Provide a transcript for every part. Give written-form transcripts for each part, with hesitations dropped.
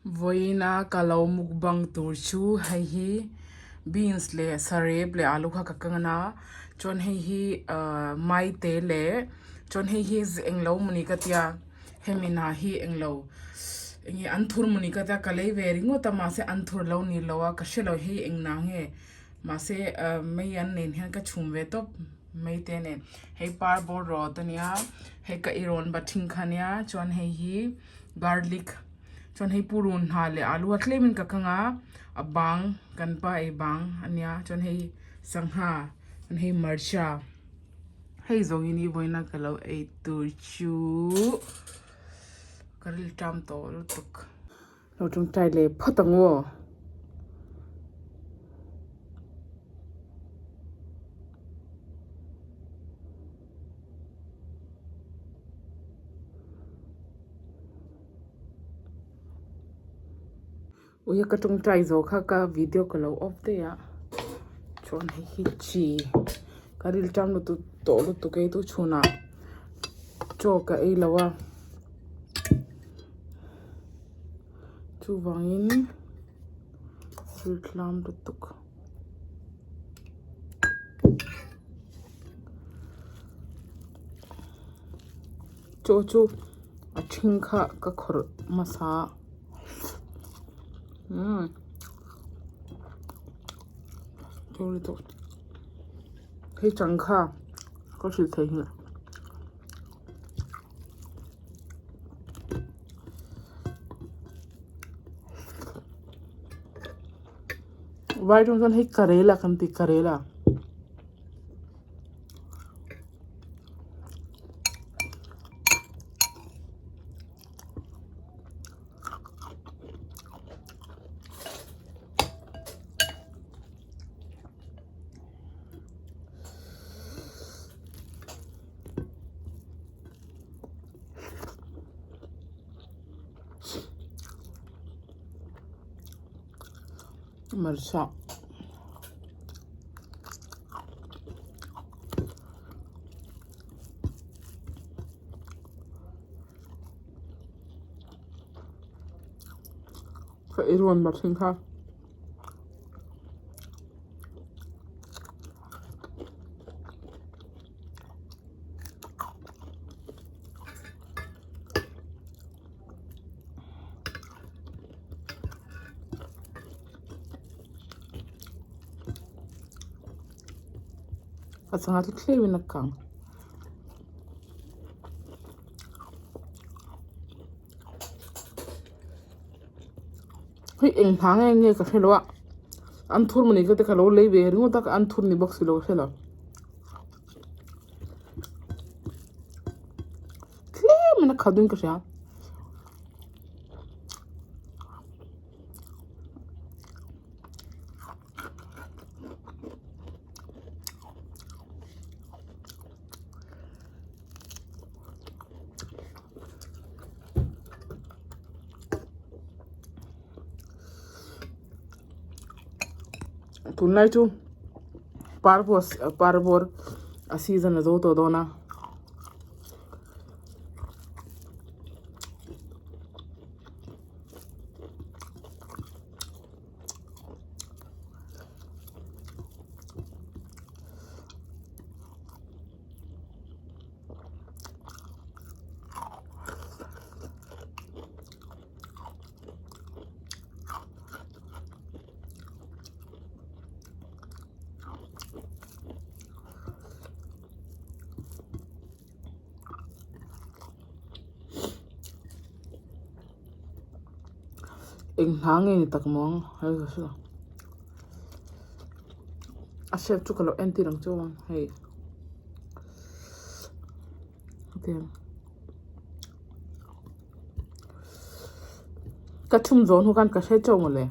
Vawiina ka lo mukbang tur chu hei hi beans leh sarep leh alu kha ka kang a chuan hei hi ahh maite leh chuan hei hi englo mawni ka tia hemi hna hi englo enge an thur mawni ka tia ka lei ve ringawt a mahse an thur lo ni lo a ka hrelo hei eng na nge mahse ahh mei an nen hian ka chhum ve tawp maite nen hei parbawr rawt ania hei ka irawn bathing kha ania chuan hei hi garlic chuan hei purun hna leh alu a tlem in ka kang a a bang kan pa ei bang ania chuan hei sangha chuan hei hmarcha hei zawng in i vawiin a ka lo ei tur chu ka rilṭam tawh lutuk. Lo tawngtai leh phawt ang aw. Ui ka tawngtai zawh kha ka video ka lo off daih a chuan hei hi chi ka rilṭam lutuk tawh lutuk ei tu chhunah chaw ka ei lo a. Chuvangin thil tlam lutuk chaw chu a then kha ka khawrh hmasa a umm hei changkha ka hrilh theihnghilh. Vai rawng chuan hei karela kan ti karela. Hmarcha ka ei rawn bar thin kha. A changa chu thleng in a kang. Hei eng hna nge nge ka hrelo a an thur mawni te ka lo lei ve ringawt a ka an thur ni bawk silo ka hrelo tlem in a khat in ka hria. Tunlai chu parpawh parbawr a season a zo tawh dawn a. Eng hna nge ni tak maw ang hei ka hre lo a shape chu ka lo entir ang chu hei hetiang ka chhum zawh hnu khan ka hre chauh mawle.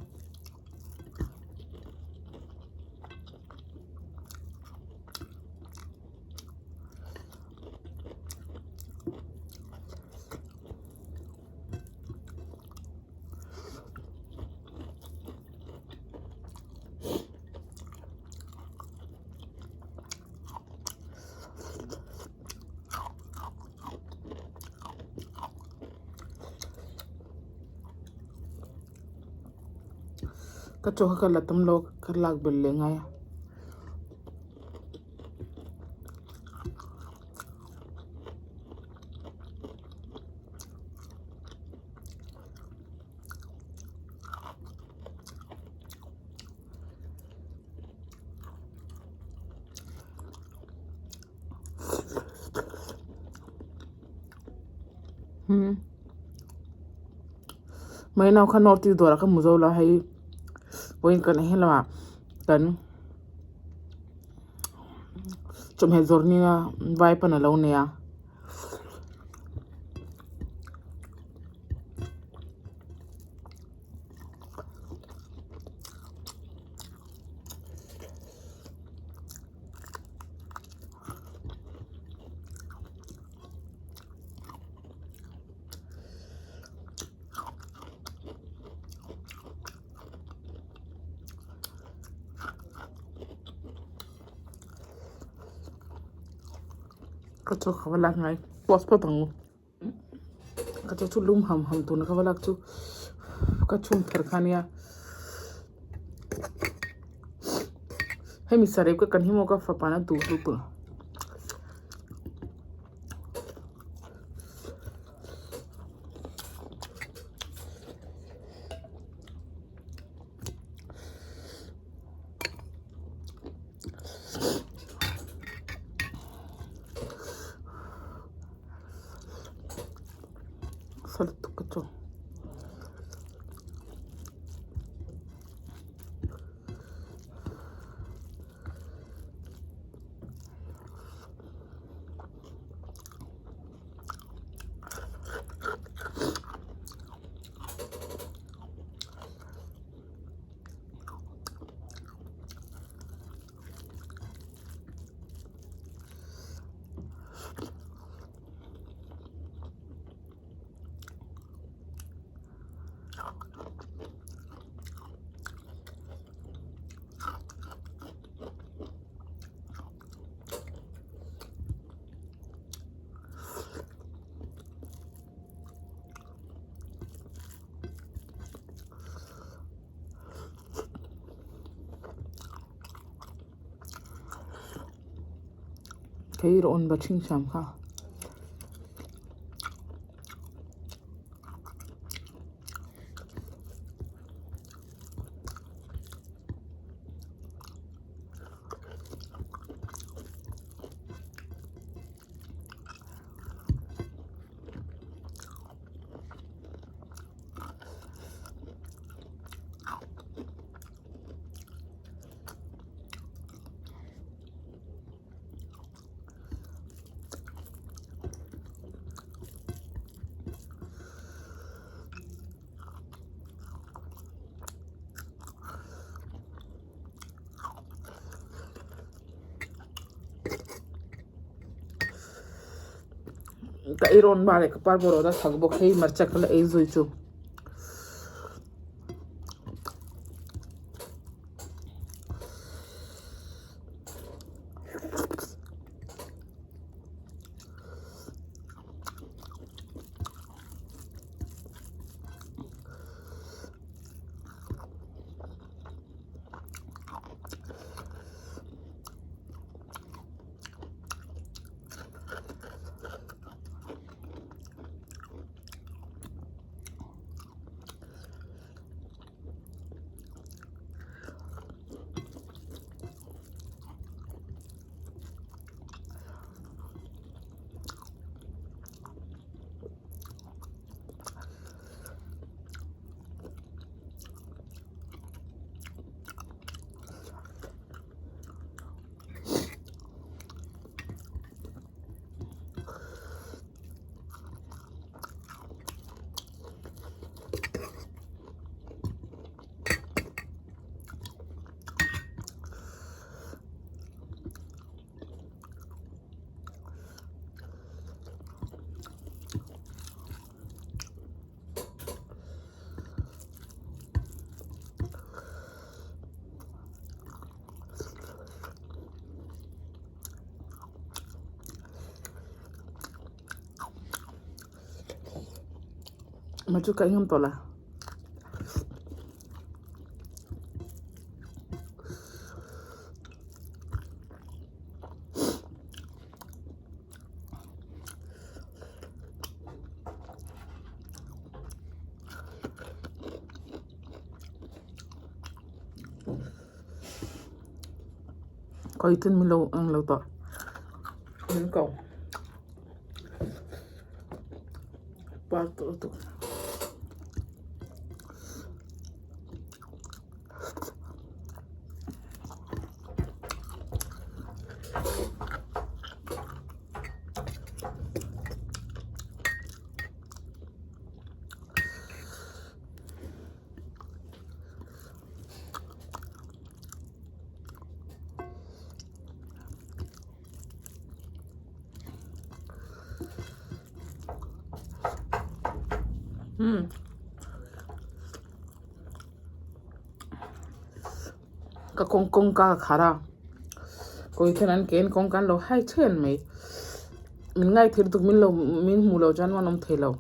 Ka chaw kha ka la tam lo ka lak belh leh ngai a. Mai nau kha north east dawrah ka hmu zo lo a hei vawiin kan he lamah kan chawhmeh zawrh nia vai pawn a lo nei a. Ka chaw ka va lak ngai pause phawt ang u ka chaw chu lum ham ham tuna ka va lak chu ka chhum thar kha ania hemi sarep ka kan hi maw ka fapa na duh lutuk. Sa lutuk ka chaw. Thei rawn va thin hram kha. Ka ei rawn ba leh ka par bawrh a thak bawk hei hmarcha ka la ei zui chu. Mà chú cái ngâm to là. Khawi tlin min lo ang lo tawh min ko par tawh lutuk. Hmm. Ka kawng kawngka ka khar a kawi hian an ke in kawngka an lo hai then mai min ngai thei lutuk min lo min hmuh loh chuan an awm thei lo.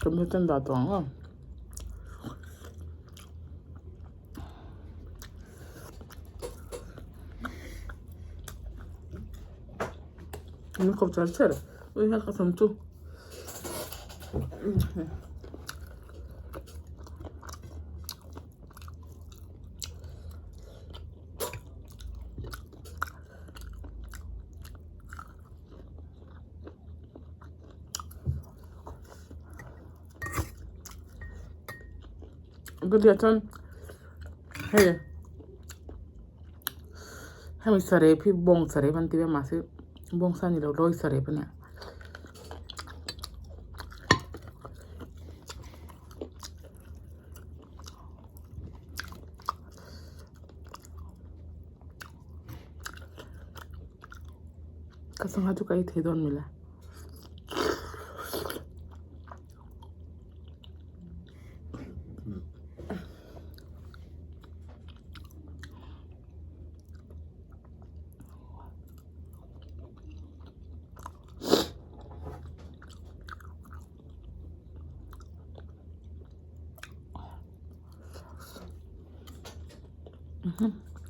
Computer dah tawh ang aw. Min kawp char char ui ha ka sam chu. Ka chuan hei hemi sarep hi bawng sarep an ti a mahse bawng sa a ni lo lawi sarep a nia. Ka sangha chu ka ei thei dawn mile.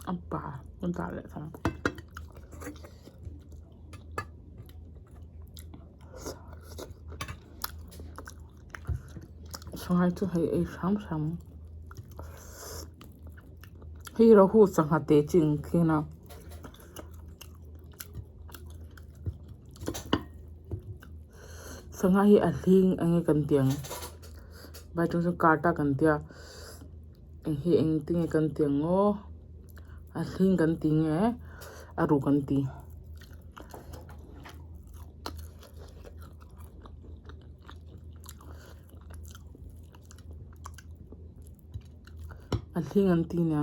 A pa ka dah leh thung. Sangha chu hei ei hram hram hei rohu sangha te chi ang khian a. Sangha hi a hling eng nge kan tih ang vai tawng chuan cart a kan tia eng hi engtin nge kan tih ang aw a hling kan tih nge a ru kan tih. A hling an ti nia.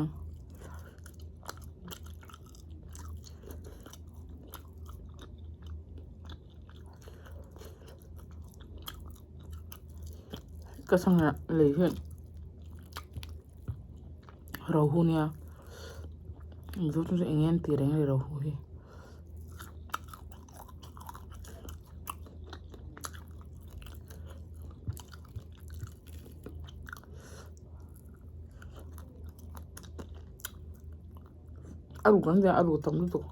Ka sangha lei hian rohu nia mizo chu eng nge an tih reng a ni rohu hi. A ruk ang nia a ru tam lutuk.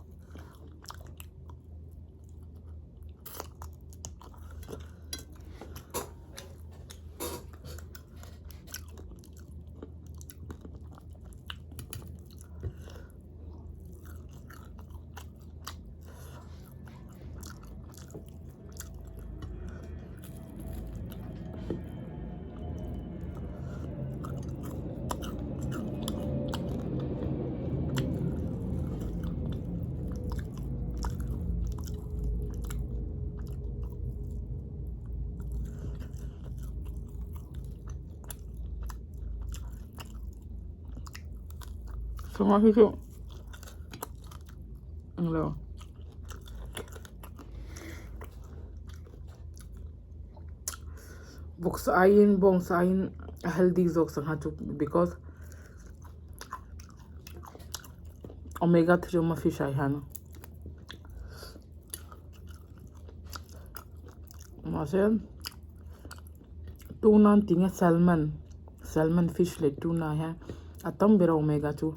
Sangha hi chu englo. Vawksa aiin bawngsa aiin a healthy zawk sangha chu because omega 3 awm a fish ah hian mahse tuna an tih nge salmon salmon fish leh tuna ah hian a tam ber a omega chu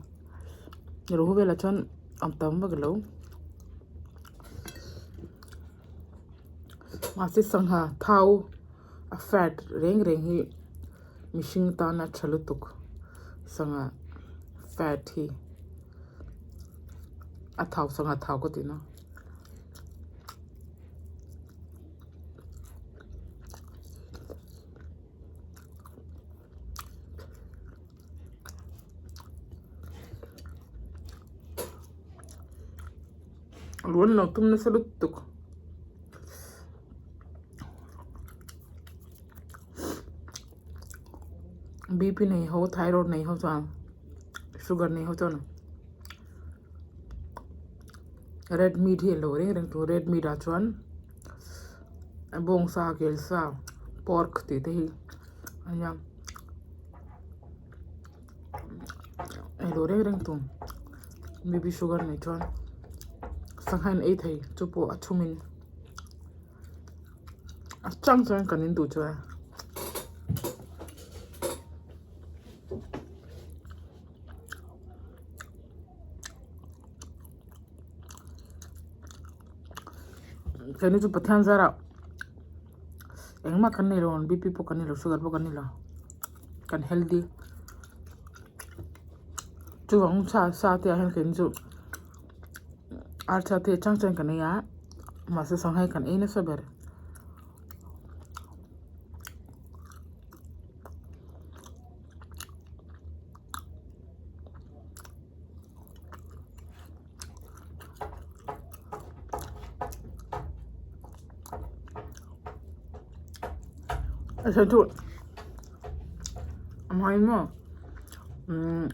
ro velah chuan a tam vak lo. Mahse sangha thau a fat reng reng hi mihring tana tha lutuk sangha. Fat hi a thau sangha thau ka tihna. Rual lo tum nasa lutuk. BP nei ho thyroid nei ho chuan sugar nei ho chuan red meat hi alo reng reng tur red meat ah chuan bawngsa kelsa pork tih te hi a nia alo reng reng tur BP sugar nei chuan sangha in ei thei chu pawh a chhum in. A chang chuan kan in duh chuan keini chu Pathian zarah engmah kan nei lo ang BP pawh kan nei lo sugar pawh kan nei lo kan healthy chuvang sa sa te ah hian keini chu. Arsa te chang chang kan ei a mahse sangha kan ei nasa ber. A then chu a hmain maw umm.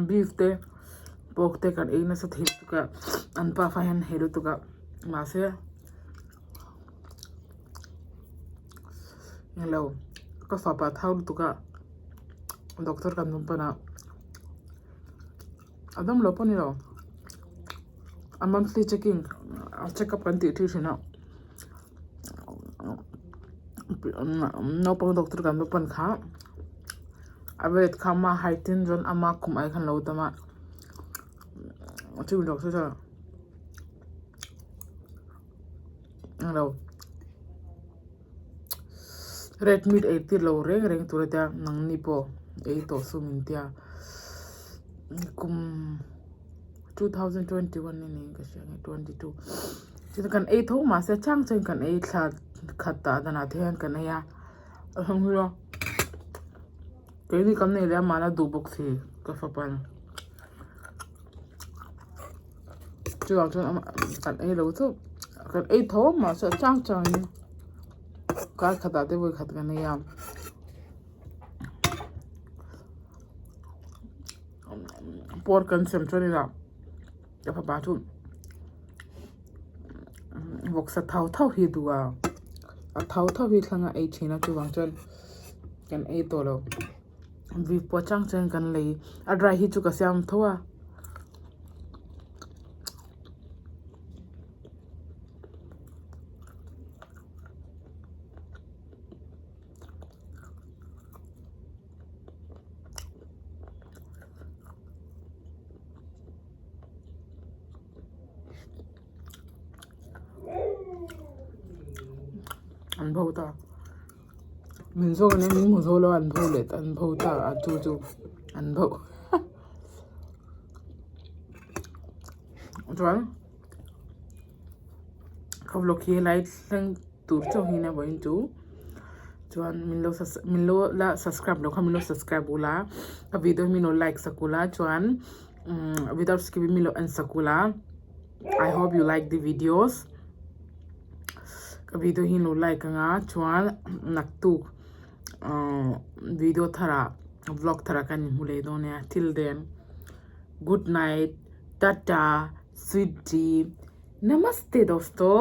Beef te pork te kan ei nasa thei lutuk a an pafa hian hei lutuk a mahse englo ka fapa thau lutuk a doctor kan rawn pan a a dam lo pawh a ni lo a monthly checking check up kan tih tir thin a. Naupang doctor kan va pan kha a weight kha ama height in chuan ama kum ai khan lo tam a chumi doctor chuan englo red meat ei tir lo reng reng tur a tia nangni pawh ei tawh suh min tia kum. 2021 a ni ka hria nge 22 chuan kan ei tho mahse chang chuan kan ei thla khat tah danah te hian kan ei a a hlawm hi a keini kan nei leh a mahna duh bawk si ka fapa in chuvang chuan kan ei lo chauh kan ei tho mahse a chang chang in kar khatah te vawi khat kan ei a. Pawr kan sem chuan ila ka fapa chu vawksa thau thau hi a duh a a thau thau hi thlang a ei thin a chuvang chuan kan ei tawh lo vip pawh chang chuan kan lei a dry hi chu ka siam tho a. An bo ta min zawk ania min hmu zo lo a an bo leh an bo ta a chu chu an bo chuan ka vlog hi helai thleng tur chauh hi nia vawiin chu chuan min lo min lo la subscribe loh kha min lo subscribe ula ka video hi min lo like sak ula chuan umm without skipping min lo en sak ula I hope you like the videos ka video hi in lo like anga chuan naktuk ahh video tharah vlog tharah khan in hmu leh dawn nia till then good night tata sweet dream namaste dosto.